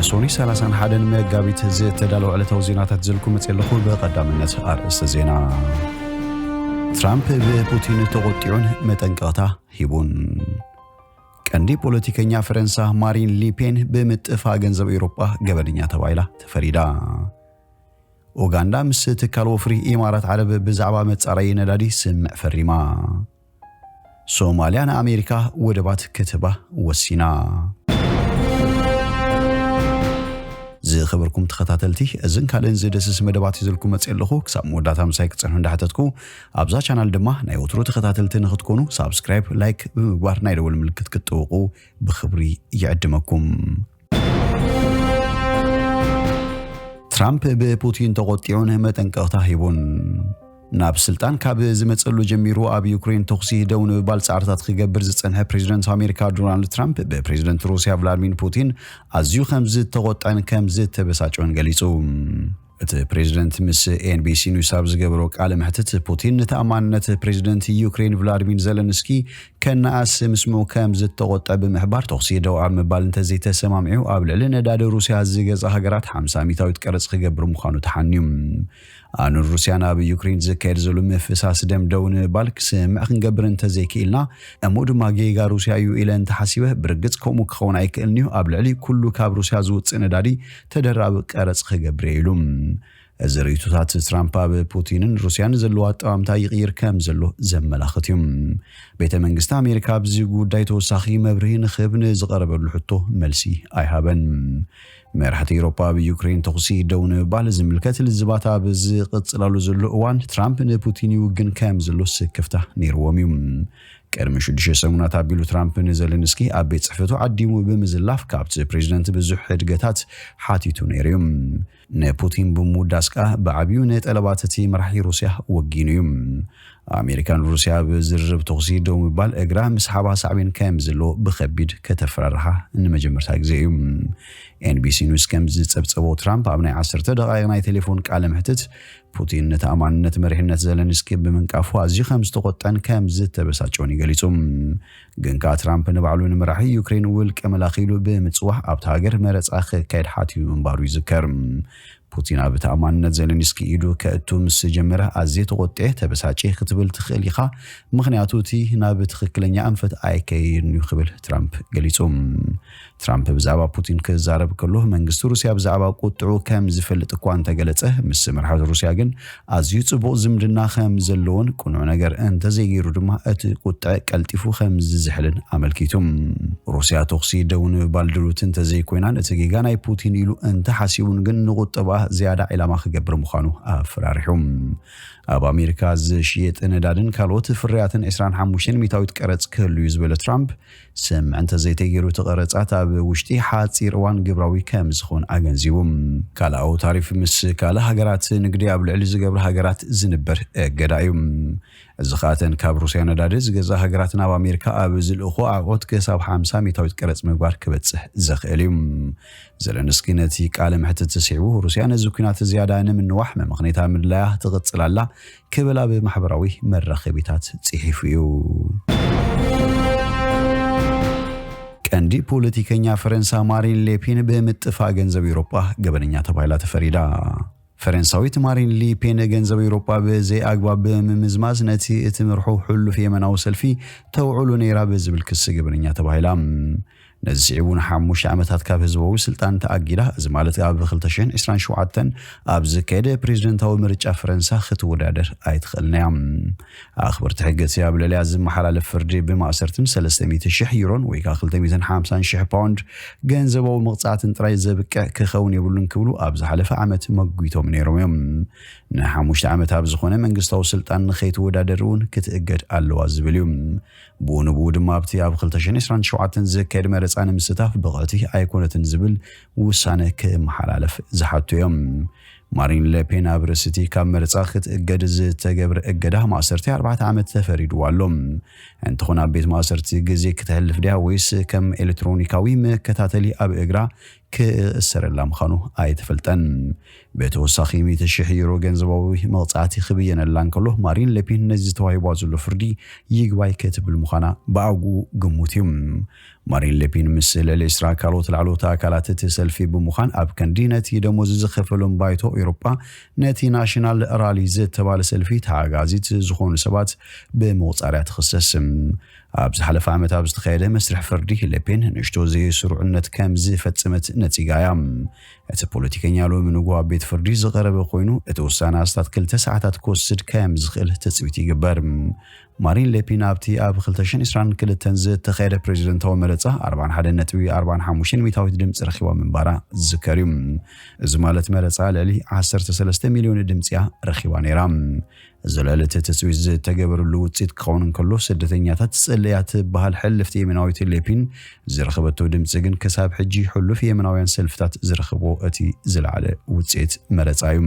ሶኒ ሰላሳን ሓደን መጋቢት ዝተዳለወ ዕለታዊ ዜናታት ዘልኩ መፅእ ኣለኹ። ብቐዳምነት ኣርእስተ ዜና። ትራምፕ ብፑቲን ተቖጢዑን መጠንቀቕታ ሂቡን። ቀንዲ ፖለቲከኛ ፈረንሳ ማሪን ሊፔን ብምጥፋእ ገንዘብ ኤውሮጳ ገበነኛ ተባሂላ ተፈሪዳ። ኡጋንዳ ምስ ትካል ወፍሪ ኢማራት ዓረብ ብዛዕባ መጻረዪ ነዳዲ ስምምዕ ፈሪማ። ሶማልያ ንኣሜሪካ ወደባት ክትህባ ወሲና። ዝኸበርኩም ተኸታተልቲ፣ እዝን ካልእን ዝደስስ መደባት ሒዘልኩም መፅእ ኣለኹ። ክሳብ መወዳእታ ምሳይ ክትፀንሑ እንዳሓተትኩ፣ ኣብዛ ቻናል ድማ ናይ ወትሩ ተኸታተልቲ ንክትኮኑ ሳብስክራይብ፣ ላይክ ብምግባር ናይ ደወል ምልክት ክትጥውቁ ብኽብሪ ይዕድመኩም። ትራምፕ ብፑቲን ተቖጢዑን መጠንቀቕታ ሂቡን። ናብ ስልጣን ካብ ዝመጸሉ ጀሚሩ ኣብ ዩክሬን ተኹሲ ደው ንምባል ጻዕርታት ክገብር ዝጸንሐ ፕሬዚደንት ኣሜሪካ ዶናልድ ትራምፕ ብፕሬዚደንት ሩስያ ቭላድሚር ፑቲን ኣዝዩ ከም ዝተቖጠዐን ከም ዝተበሳጨወን ገሊጹ። እቲ ፕሬዚደንት ምስ ኤንቢሲ ኒውስ ኣብ ዝገበሮ ቃለ መሕትት፣ ፑቲን ንተኣማንነት ፕሬዚደንት ዩክሬን ቭላድሚር ዘለንስኪ ከነኣስ ምስምዑ ከም ዝተቖጠ ብምሕባር፣ ተኹሲ ደው ኣብ ምባል እንተዘይተሰማሚዑ ኣብ ልዕሊ ነዳዲ ሩስያ ዝገዝኣ ሃገራት ሓምሳ ሚእታዊት ቀረጽ ክገብር ምዃኑ ተሓንዩ። ኣነ ሩስያ ናብ ዩክሬን ዝካየድ ዘሎ ምፍሳስ ደም ደው ንምባል ክስምዕ ክንገብር እንተዘይክኢልና፣ እሞ ድማ ጌጋ ሩስያ እዩ ኢለ እንተሓሲበ፣ ብርግጽ ከምኡ ክኸውን ኣይክእልን እዩ። ኣብ ልዕሊ ኩሉ ካብ ሩስያ ዝውጽእ ነዳዲ ተደራቢ ቀረጽ ክገብር እየ ኢሉ። እዚ ርእይቶታት ትራምፕ ኣብ ፑቲንን ሩስያን ዘለዎ ኣጠማምታ ይቕይር ከም ዘሎ ዘመላኽት እዩ። ቤተ መንግስቲ ኣሜሪካ ኣብዚ ጉዳይ ተወሳኺ መብርሂ ንክህብ ንዝቐረበሉ ሕቶ መልሲ ኣይሃበን። መራሕቲ ኤውሮጳ ኣብ ዩክሬን ተኹሲ ደው ንምባል ዝምልከት ልዝባት ኣብ ዝቕጽላሉ ዘሎ እዋን፣ ትራምፕ ንፑቲን ይውግን ከም ዘሎ ስክፍታ ነይርዎም እዩ። ቅድሚ ሽዱሽተ ሰሙናት ኣቢሉ ትራምፕ ንዘለንስኪ ኣብ ቤት ጽሕፈቱ ዓዲሙ ብምዝላፍ ካብቲ ፕሬዚደንት ብዙሕ ሕድገታት ሓቲቱ ነይሩ እዩ። ንፑቲን ብምውዳስ ከኣ ብዓብዩ ንጠለባት እቲ መራሒ ሩስያ ወጊኑ እዩ። ኣሜሪካን ሩስያ ኣብ ዝርርብ ተኹሲ ደው ምባል እግራ ምስሓባ ሳዕቤን ከም ዘለዎ ብኸቢድ ከተፈራርሓ ንመጀመርታ ግዜ እዩ። ኤንቢሲ ኒውስ ከም ዝጸብጸቦ፣ ትራምፕ ኣብ ናይ ዓሰርተ ደቓይቕ ናይ ቴሌፎን ቃለ መሕትት ፑቲን ንተኣማንነት መሪሕነት ዘለንስኪ ብምንቃፉ ኣዝዩ ከም ዝተቖጠን ከም ዝተበሳጨወን እዩ ገሊጹ። ግን ከኣ ትራምፕ ንባዕሉ ንመራሒ ዩክሬን ውልቀ መላኺ ኢሉ ብምጽዋዕ ኣብታ ሃገር መረጻ ክካየድ ሓቲቱ ምንባሩ ይዝከር። ፑቲን ኣብ ተኣማንነት ዘለንስኪ ኢዱ ከእቱ ምስ ጀመረ፣ ኣዝየ ተቖጢዐ፣ ተበሳጭየ ክትብል ትኽእል ኢኻ፣ ምኽንያቱ እቲ ናብ ትኽክለኛ ኣንፈት ኣይከይድን እዩ ክብል ትራምፕ ገሊጹ። ትራምፕ ብዛዕባ ፑቲን ክዛረብ ከሎ፣ መንግስቲ ሩስያ ብዛዕባ ቁጥዑ ከም ዝፈልጥ እኳ እንተገለጸ፣ ምስ መራሕቲ ሩስያ ግን ኣዝዩ ጽቡቕ ዝምድና ከም ዘለዎን ቅኑዕ ነገር እንተዘይገይሩ ድማ እቲ ቁጥዐ ቀልጢፉ ከም ዝዝሕልን ኣመልኪቱ። ሩስያ ተኹሲ ደው ንምባል ድሉት እንተዘይኮይናን እቲ ጌጋ ናይ ፑቲን ኢሉ እንተሓሲቡን ግን ንቁጠባ ዝያዳ ዒላማ ክገብር ምዃኑ ኣፈራሪሑ። ኣብ ኣሜሪካ ዝሽየጥ ነዳድን ካልኦት ፍርያትን ዕስራን ሓሙሽተን ሚእታዊት ቀረጽ ክህሉ እዩ ዝበለ ትራምፕ፣ ስምምዕ እንተዘይተገይሩ እቲ ቀረጻት ኣብ ውሽጢ ሓጺር እዋን ግብራዊ ከም ዝኾን ኣገንዚቡ። ካልኣዊ ታሪፍ ምስ ካልእ ሃገራት ንግዲ ኣብ ልዕሊ ዝገብራ ሃገራት ዝንበር እገዳ እዩ። እዚ ከኣተን ካብ ሩስያ ነዳዲ ዝገዝኣ ሃገራት ናብ ኣሜሪካ ኣብ ዝልእኹ ኣቕሑት ክሳብ ሓምሳ ሚእታዊት ቀረጽ ምግባር ክበጽሕ ዘኽእል እዩ። ዘለንስኪ ነቲ ቃለ መሕትት ስዒቡ፣ ሩስያ ነዚ ኲናት ዝያዳ ንምንዋሕ መመኽነይታ ምድላያ ትቕጽል ኣላ ክብል ኣብ ማሕበራዊ መራኸቢታት ጽሒፉ እዩ። ቀንዲ ፖለቲከኛ ፈረንሳ ማሪን ሌፔን ብምጥፋእ ገንዘብ ኤውሮጳ ገበነኛ ተባሂላ ተፈሪዳ። ፈረንሳዊት ማሪን ሊፔን ገንዘብ ኤውሮጳ ብዘይ ኣግባብ ብምምዝማዝ ነቲ እትመርሖ ሕሉፍ የመናዊ ሰልፊ ተውዕሎ ነይራ ብዝብል ክሲ ገበነኛ ተባሂላ። ነዚ ስዒቡ ንሓሙሽተ ዓመታት ካብ ህዝባዊ ስልጣን ተኣጊዳ፣ እዚ ማለት ኣብ ክልተ ሽሕን ዕስራን ሸውዓተን ኣብ ዝካየደ ፕሬዝደንታዊ ምርጫ ፈረንሳ ክትወዳደር ኣይትኽእልን እያ። ኣኽበርቲ ሕጊ እቲ ኣብ ልዕሊኣ ዝመሓላለፍ ፍርዲ ብማእሰርትን ሰለስተ ሚእቲ ሽሕ ዩሮን ወይ ከዓ ክልተ ሚእትን ሓምሳን ሽሕ ፓውንድ ገንዘባዊ መቕጻዕትን ጥራይ ዘብቅዕ ክኸውን የብሉን ክብሉ ኣብ ዝሓለፈ ዓመት መጒቶም ነይሮም እዮም። ንሓሙሽተ ዓመት ኣብ ዝኾነ መንግስታዊ ስልጣን ንኸይትወዳደር እውን ክትእገድ ኣለዋ ዝብል እዩ። ብኡ ንብኡ ድማ ኣብቲ ኣብ ክልተ ሽሕን ዕስራን ሸውዓተን ዝካየድ መረጻ ንምስታፍ ብቕዕቲ ኣይኮነትን ዝብል ውሳነ ክመሓላለፍ ዝሓቱ እዮም። ማሪን ለፔን ኣብ ርእሲ እቲ ካብ መረጻ ክትእገድ ዝተገብረ እገዳ ማእሰርቲ ኣርባዕተ ዓመት ተፈሪድዋ ኣሎ። እንተኾነ ኣብ ቤት ማእሰርቲ ግዜ ክተሕልፍ ድያ ወይስ ከም ኤሌክትሮኒካዊ መከታተሊ ኣብ እግራ ክእሰረላ ምዃኑ ኣይተፈልጠን። ብተወሳኺ ሚእቲ ሽሕ ዩሮ ገንዘባዊ መቕጻዕቲ ክብየነላ እንከሎ፣ ማሪን ለፔን ነዚ ተዋሂቧ ዘሎ ፍርዲ ይግባይ ክትብል ምዃና ብኣግኡ ግሙት እዩ። ማሪን ለፔን ምስ ልዕሊ ዕስራ ካልኦት ላዕለዎት ኣካላት እቲ ሰልፊ ብምዃን፣ ኣብ ክንዲ ነቲ ደሞዝ ዝኸፈሎም ባይቶ ኤውሮጳ፣ ነቲ ናሽናል ራሊ ዝተባለ ሰልፊ ተሓጋዚት ዝኾኑ ሰባት ብምቑጻር እያ ትኽሰስ። ኣብ ዝሓለፈ ዓመት ኣብ ዝተኻየደ መስርሕ ፍርዲ፣ ለፔን ንእሽቶ ዘይስሩዕነት ከም ዝፈጸመት ነጺጋ እያ። እቲ ፖለቲከኛ ሎሚ ንግሆ ኣብ ቤት ፍርዲ ዝቐረበ ኮይኑ፣ እቲ ውሳነ ኣስታት ክልተ ሰዓታት ክወስድ ከም ዝኽእል ትጽቢት ይግበር። ማሪን ሌፒን ኣብቲ ኣብ ክልተ ሽሕን ዕስራን ክልተን ዝተኻየደ ፕሬዚደንታዊ መረጻ ኣርባን ሓደን ነጥቢ ኣርባን ሓሙሽተን ሚእታዊት ድምጺ ረኺባ ምንባራ ዝዝከር እዩ። እዚ ማለት መረጻ ልዕሊ ዓሰርተ ሰለስተ ሚልዮን ድምጺ እያ ረኺባ ነይራ። እዚ ልዕሊ እቲ ትጽቢት ዝተገበረሉ ውጽኢት ክኸውን እንከሎ፣ ስደተኛታት ዝጸልእያ ትበሃል ሕልፍቲ የመናዊት ሌፒን ዝረኸበቶ ድምጺ ግን ክሳብ ሕጂ ሕሉፍ የመናውያን ሰልፍታት ዝረኸቦ እቲ ዝለዓለ ውጽኢት መረጻ እዩ።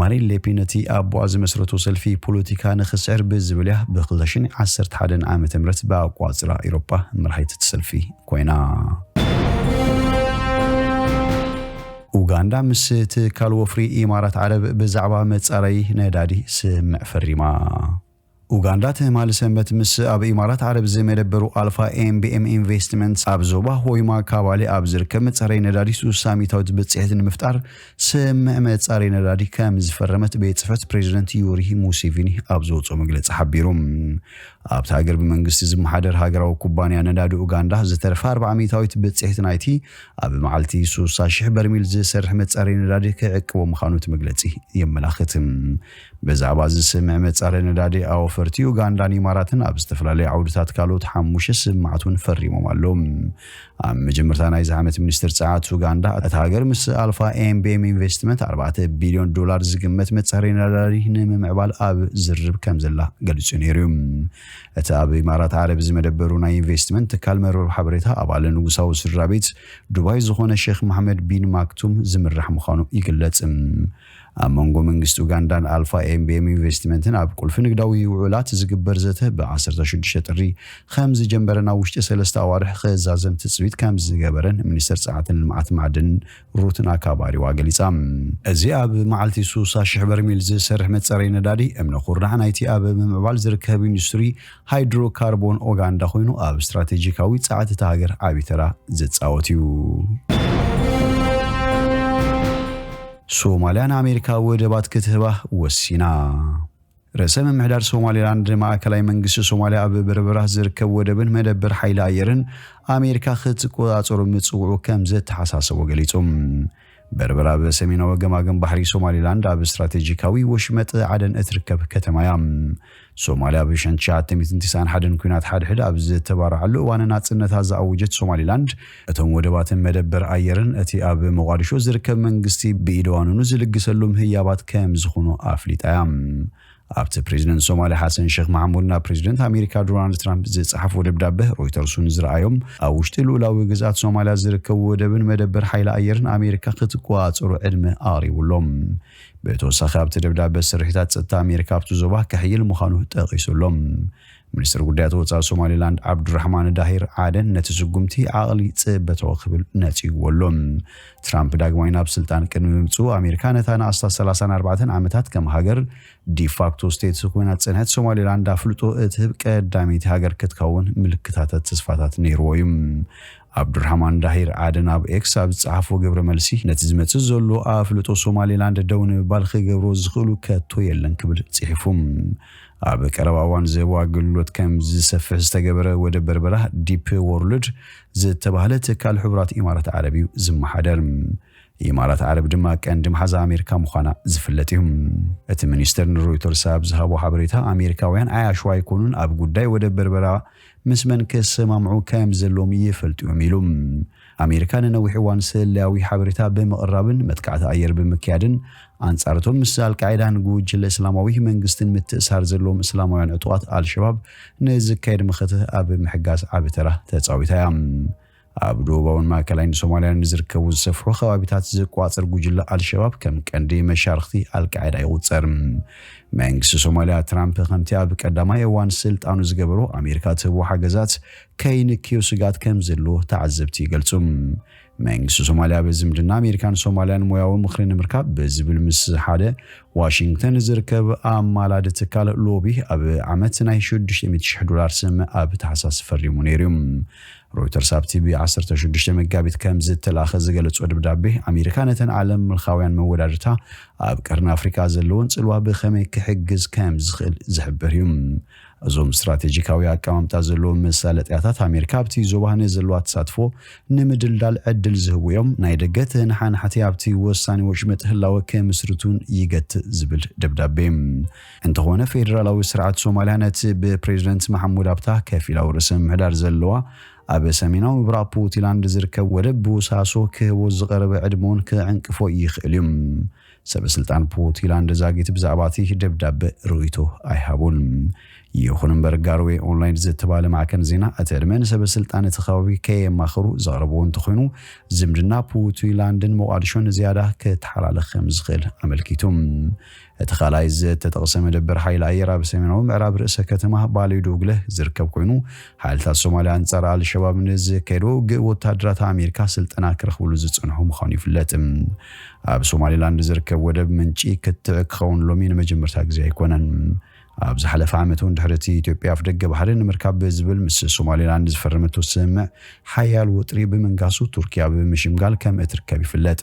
ማሪን ሌፒን እቲ ኣቦኣ ዝመስረቶ ሰልፊ ፖለቲካ ንኽስዕር ብዝብል እያ ብ ክልተ ሽሕን ዓሰርተ ሓደን ዓመተ ምህረት ብኣቋጽራ ኤውሮጳ መራሒት እቲ ሰልፊ ኮይና። ኡጋንዳ ምስ ትካል ወፍሪ ኢማራት ዓረብ ብዛዕባ መጻረዪ ነዳዲ ስምምዕ ፈሪማ። ኡጋንዳ ትማሊ ሰንበት ምስ ኣብ ኢማራት ዓረብ ዝመደበሩ ኣልፋ ኤምቢኤም ኢንቨስትመንት ኣብ ዞባ ሆይማ ካባሌ ኣብ ዝርከብ መጻረዪ ነዳዲ ሱሳ ሚእታዊት ብጽሒት ንምፍጣር ስምምዕ መጻረዪ ነዳዲ ከም ዝፈረመት ቤት ጽሕፈት ፕሬዚደንት ዩሪ ሙሴቪኒ ኣብ ዘውፅኦ መግለጺ ሓቢሩ። ኣብቲ ሃገር ብመንግስቲ ዝመሓደር ሃገራዊ ኩባንያ ነዳዲ ኡጋንዳ ዝተረፈ ኣርባዓ ሚእታዊት ብጽሒት ናይቲ ኣብ መዓልቲ ሱሳ ሽሕ በርሚል ዝሰርሕ መጻረዪ ነዳዲ ክዕቅቦ ምዃኑ እቲ መግለጺ የመላኽት። ብዛዕባ እዚ ስምምዕ መጻረዪ ነዳዲ ኣወፈርቲ ኡጋንዳን ኢማራትን ኣብ ዝተፈላለዩ ዓውድታት ካልኦት ሓሙሽተ ስምምዓት እውን ፈሪሞም ኣለዉ። ኣብ መጀመርታ ናይዚ ዓመት ሚኒስትር ጸዓት ኡጋንዳ፣ እታ ሃገር ምስ ኣልፋ ኤምቢኤም ኢንቨስትመንት ኣርባዕተ ቢልዮን ዶላር ዝግመት መጻረዪ ነዳዲ ንምምዕባል ኣብ ዝርርብ ከም ዘላ ገሊጹ ነይሩ እዩ። እቲ ኣብ ኢማራት ዓረብ ዝመደበሩ ናይ ኢንቨስትመንት ትካል መርበብ ሓበሬታ ኣባል ንጉሳዊ ስድራ ቤት ዱባይ ዝኾነ ሼክ መሓመድ ቢን ማክቱም ዝምራሕ ምዃኑ ይግለጽ። ኣብ መንጎ መንግስቲ ኡጋንዳን ኣልፋ ኤምቢኤም ኢንቨስትመንትን ኣብ ቁልፊ ንግዳዊ ውዕላት ዝግበር ዘተ ብ ዓሰርተ ሽዱሽተ ጥሪ ከም ዝጀመረን ኣብ ውሽጢ ሰለስተ ኣዋርሕ ክዛዘም ትጽቢት ከም ዝገበረን ሚኒስተር ጸዓትን ልምዓት ማዕድንን ሩት ናካባሪዋ ገሊጻ። እዚ ኣብ መዓልቲ ሱሳ ሽሕ በርሚል ዝሰርሕ መጻረዪ ነዳዲ እምነ ኩርናዕ ናይቲ ኣብ ምምዕባል ዝርከብ ኢንዱስትሪ ሃይድሮካርቦን ኡጋንዳ ኮይኑ፣ ኣብ ስትራቴጂካዊ ጸዓት እታ ሃገር ዓቢ ተራ ዝጻወት እዩ። ሶማልያ ንኣሜሪካ ወደባት ክትህባ ወሲና። ርእሰ ምምሕዳር ሶማሊላንድ ማእከላይ መንግስቲ ሶማልያ ኣብ በርበራ ዝርከብ ወደብን መደበር ሓይሊ ኣየርን ኣሜሪካ ክትቆጻጸሩ ምጽውዑ ከም ዘተሓሳሰቦ ገሊጹ። በርበራ ኣብ ሰሜናዊ ገማግም ባሕሪ ሶማሊላንድ ኣብ ስትራቴጂካዊ ወሽመጥ ዓደን እትርከብ ከተማ እያ። ሶማልያ ብ ሽሕን ትሽዓተ ሚእትን ትስዓን ሓደን ኲናት ሓድሕድ ኣብ ዝተባረዓሉ እዋን ናጽነታ ዝኣወጀት ሶማሊላንድ፣ እቶም ወደባትን መደበር ኣየርን እቲ ኣብ ሞቓዲሾ ዝርከብ መንግስቲ ብኢድ ዋንኑ ዝልግሰሎም ህያባት ከም ዝኾኑ ኣፍሊጣ እያ። ኣብቲ ፕሬዚደንት ሶማልያ ሓሰን ሼክ መሓሙድ ናብ ፕሬዚደንት ኣሜሪካ ዶናልድ ትራምፕ ዝጸሓፎ ደብዳበ ሮይተርስ እውን ዝረኣዮም፣ ኣብ ውሽጢ ልኡላዊ ግዝኣት ሶማልያ ዝርከቡ ወደብን መደበር ሓይሊ ኣየርን ኣሜሪካ ክትቆጻጸሩ ዕድመ ኣቕሪቡ ኣሎ። ብተወሳኺ ኣብቲ ደብዳበ ስርሒታት ጸጥታ ኣሜሪካ ኣብቲ ዞባ ከሕይል ምዃኑ ጠቒሱ ኣሎ። ሚኒስትር ጉዳያት ወጻኢ ሶማሊላንድ ዓብዱራሕማን ዳሂር ዓደን ነቲ ስጉምቲ ዓቕሊ ጽበታዊ ክብል ነጺግዎ ኣሎ። ትራምፕ ዳግማይ ናብ ስልጣን ቅድሚ ምምጽኡ ኣሜሪካ ነታ ንኣስታት ሰላሳን ኣርባዕተን ዓመታት ከም ሃገር ዲፋክቶ ስቴትስ ኮይና ዝጸንሐት ሶማሊላንድ ኣፍልጦ እትህብ ቀዳመይቲ ሃገር ክትከውን ምልክታታት ተስፋታት ነይርዎ እዩ። ዓብዱራሕማን ዳሂር ዓደን ኣብ ኤክስ ኣብ ዝጸሓፎ ግብረ መልሲ፣ ነቲ ዝመጽእ ዘሎ ኣፍልጦ ሶማሊላንድ ደው ንምባል ክገብሮ ዝኽእሉ ከቶ የለን ክብል ጽሒፉ። ኣብ ቀረባ እዋን ዝህቦ ኣገልግሎት ከም ዝሰፍሕ ዝተገበረ ወደብ በርበራ ዲፕ ዎርልድ ዝተባህለ ትካል ሕቡራት ኢማራት ዓረብ እዩ ዝመሓደር። ኢማራት ዓረብ ድማ ቀንዲ መሓዛ ኣሜሪካ ምዃና ዝፍለጥ እዩ። እቲ ሚኒስተር ንሮይተርስ ኣብ ዝሃቦ ሓበሬታ፣ ኣሜሪካውያን ዓያሹ ኣይኮኑን፣ ኣብ ጉዳይ ወደብ በርበራ ምስ መን ክሰማምዑ ከም ዘለዎም ይፈልጡ እዮም ኢሉ። ኣሜሪካ ንነዊሕ እዋን ስለያዊ ሓበሬታ ብምቕራብን መጥቃዕቲ ኣየር ብምክያድን ኣንጻር እቶም ምስ ኣልቃዒዳን ጉጅለ እስላማዊ መንግስትን ምትእሳር ዘለዎም እስላማውያን ዕጡቓት ኣልሸባብ ንዝካየድ መኸተ ኣብ ምሕጋዝ ዓቢ ተራ ተጻዊታ እያ። ኣብ ደቡባውን ማእከላይን ሶማልያ ንዝርከቡ ዝሰፍሑ ከባቢታት ዝቋጽር ጉጅለ ኣልሸባብ ከም ቀንዲ መሻርኽቲ ኣልቃዒዳ ይቑጸር። መንግስቲ ሶማልያ ትራምፕ ከምቲ ኣብ ቀዳማይ እዋን ስልጣኑ ዝገበሮ ኣሜሪካ ትህቦ ሓገዛት ከይንክዮ ስጋት ከም ዘሎ ተዓዘብቲ ይገልጹ። መንግስቲ ሶማልያ ብዝምድና ኣሜሪካን ሶማልያን ሞያዊ ምኽሪ ንምርካብ ብዝብል ምስ ሓደ ዋሽንግተን ዝርከብ ኣማላዲ ትካል ሎቢ ኣብ ዓመት ናይ ሽዱሽተ ሚእቲ ሽሕ ዶላር ስምምዕ ኣብ ታሕሳስ ፈሪሙ ነይሩ እዩ። ሮይተርስ ኣብቲ ብ ዓሰርተ ሽዱሽተ መጋቢት ከም ዝተላኸ ዝገለጾ ደብዳቤ ኣሜሪካ ነተን ዓለም ምልኻውያን መወዳድርታ ኣብ ቀርኒ ኣፍሪካ ዘለውን ጽልዋ ብኸመይ ክሕግዝ ከም ዝኽእል ዝሕብር እዩ። እዞም ስትራቴጂካዊ ኣቀማምጣ ዘለዎም መሳለጥያታት ኣሜሪካ ኣብቲ ዞባ ንዘለዋ ተሳትፎ ንምድልዳል ዕድል ዝህቡ እዮም። ናይ ደገ ተነሓናሕቲ ኣብቲ ወሳኒ ወሽመጥ ህላወ ክምስርቱን ይገትእ ዝብል ደብዳቤ። እንተኾነ ፌደራላዊ ስርዓት ሶማልያ ነቲ ብፕሬዚደንት መሓሙድ ኣብታ ከፊላዊ ርእሰ ምምሕዳር ዘለዋ ኣብ ሰሜናዊ ምብራቕ ፑንትላንድ ዝርከብ ወደብ ብውሳሶ ክህቦ ዝቐረበ ዕድመውን ክዕንቅፎ ይኽእል እዩ። ሰበ ስልጣን ፑንትላንድ ዛጊት ብዛዕባ እቲ ደብዳበ ርእይቶ ኣይሃቡን። ይኹን እምበር ጋርዌ ኦንላይን ዝተባለ ማዕከን ዜና እቲ ዕድመ ንሰበ ስልጣን እቲ ከባቢ ከየማኸሩ ዘቕረብዎ እንተኾይኑ ዝምድና ፑንትላንድን ሞቓዲሾን ዝያዳ ክተሓላለኽ ከም ዝኽእል ኣመልኪቱ። እቲ ካልኣይ ዝተጠቕሰ መደበር ሓይሊ ኣየር ኣብ ሰሜናዊ ምዕራብ ርእሰ ከተማ ባሌዶግለ ዝርከብ ኮይኑ ሓይልታት ሶማልያ ኣንጻር ኣልሸባብ ንዝካየዶ ውግእ ወታደራት ኣሜሪካ ስልጠና ክረኽብሉ ዝጸንሑ ምዃኑ ይፍለጥ። ኣብ ሶማሊላንድ ዝርከብ ወደብ ምንጪ ክትዕ ክኸውን ሎሚ ንመጀመርታ ግዜ ኣይኮነን። ኣብ ዝሓለፈ ዓመት እውን ድሕሪ እቲ ኢትዮጵያ ኣፍ ደገ ባሕሪ ንምርካብ ብዝብል ምስ ሶማሊላንድ ዝፈረመቶ ስምምዕ ሓያል ወጥሪ ብምንጋሱ ቱርኪ ኣብ ምሽምጋል ከም እትርከብ ይፍለጥ።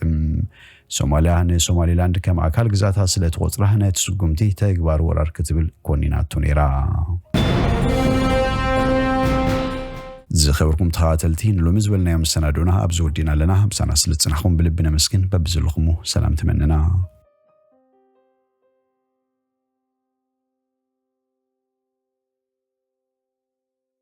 ሶማልያ ንሶማሊላንድ ከም ኣካል ግዛታ ስለ ትቆጽራ ነቲ ስጉምቲ ተግባር ወራር ክትብል ኮኒናቶ ነይራ። ዝኸበርኩም ተኸታተልቲ ንሎሚ ዝበልናዮ መሰናዶና ኣብዚ ወዲና ኣለና። ምሳና ስለ ዝጽናሕኩም ብልቢ ነመስግን። በብዘለኹሙ ሰላም ትመንና።